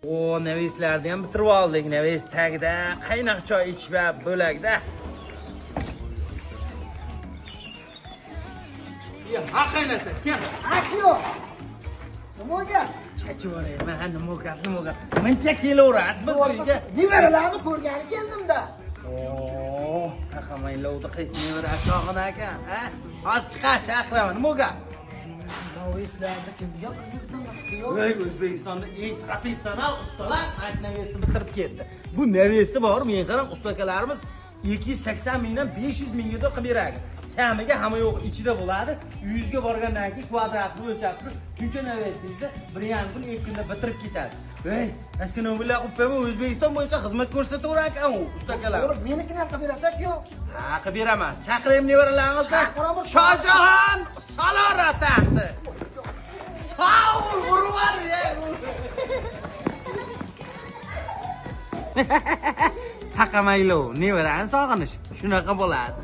O, neveslarni ham bitirib oldik. Neves tagida qaynoq choy ichib bo'lakda. Ya, ha qaynata, kel. Aka yo'q. Nima gap? Chachib yuborayman, ha, nima gap, nima gap. Muncha kelaverasiz biz uyga. Nevaralarni ko'rgani keldim-da. Oh, taqamaylovni qaysi nevara sog'in ekan, ha? Hozir chiqar, chaqiraman, nima gap? Neveslarni kimga qizdingiz yo'q? Voy, O'zbekistonda eng professional ustalar mana shu nevesni bitirib ketdi. Bu nevesni bor, men qarang, ustakalarimiz 280 mingdan 500 mingga qilib beradi. Kamiga hamma yo'q ichida bo'ladi. Uyingizga borgandan keyin kvadratni o'lchab turib, shuncha nevestingizni 1,5 kun, 2 kunda bitirib ketadi. Voy, askinovilar qilib qo'yma, O'zbekiston bo'yicha xizmat ko'rsataverar ekan u ustakalar. So'rib menikini ham qilib berasak yo'q. Ha, qilib beraman. Chaqiraymi nevaralarimizni? Chaqiramiz. Shohjahon Salora taxti. Sog' urvar. Taqamaylov, nevarani sog'inish shunaqa bo'ladi.